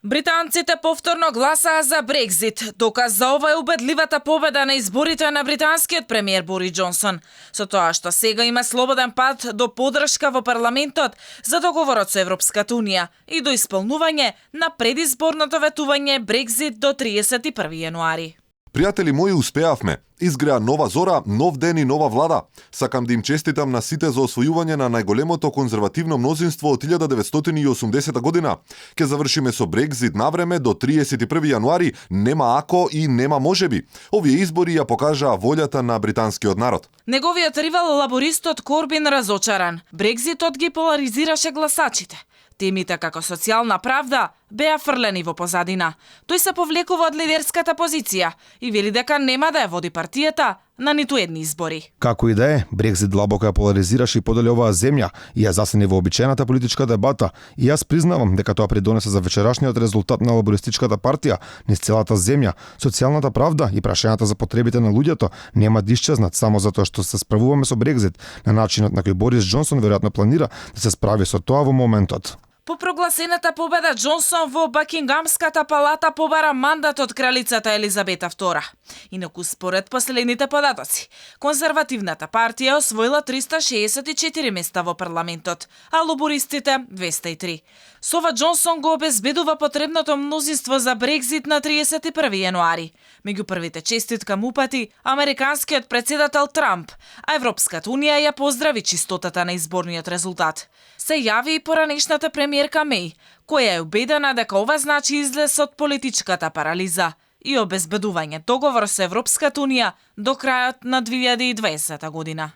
Британците повторно гласаа за Брекзит. Доказ за ова е убедливата победа на изборите на британскиот премиер Борис Џонсон, со тоа што сега има слободен пат до поддршка во парламентот за договорот со Европската унија и до исполнување на предизборното ветување Брекзит до 31 јануари. Пријатели мои, успеавме. Изгреа нова зора, нов ден и нова влада. Сакам да им честитам на сите за освојување на најголемото конзервативно мнозинство од 1980 година. Ке завршиме со Брекзит навреме до 31 јануари, нема ако и нема можеби. Овие избори ја покажаа волјата на британскиот народ. Неговиот ривал лабористот Корбин разочаран. Брекзитот ги поларизираше гласачите. Темите како социјална правда беа фрлени во позадина. Тој се повлекува од лидерската позиција и вели дека нема да ја води партијата на ниту едни избори. Како и да е, Брекзит длабоко ја поларизираше и подели оваа земја и ја засени во обичаената политичка дебата. И јас признавам дека тоа придонесе за вечерашниот резултат на лабористичката партија низ целата земја. Социјалната правда и прашањата за потребите на луѓето нема да исчезнат само затоа што се справуваме со Брекзит на начинот на кој Борис Џонсон веројатно планира да се справи со тоа во моментот. По прогласената победа Џонсон во Бакингамската палата побара мандат од кралицата Елизабета II. Инаку според последните податоци, конзервативната партија освоила 364 места во парламентот, а лобористите 203. Со ова Џонсон го обезбедува потребното мнозинство за Брекзит на 31 јануари. Меѓу првите честитка му упати американскиот председател Трамп, а Европската унија ја поздрави чистотата на изборниот резултат. Се јави и поранешната премиерка Меј, која е убедена дека ова значи излез од политичката парализа и обезбедување договор со Европската унија до крајот на 2020 година.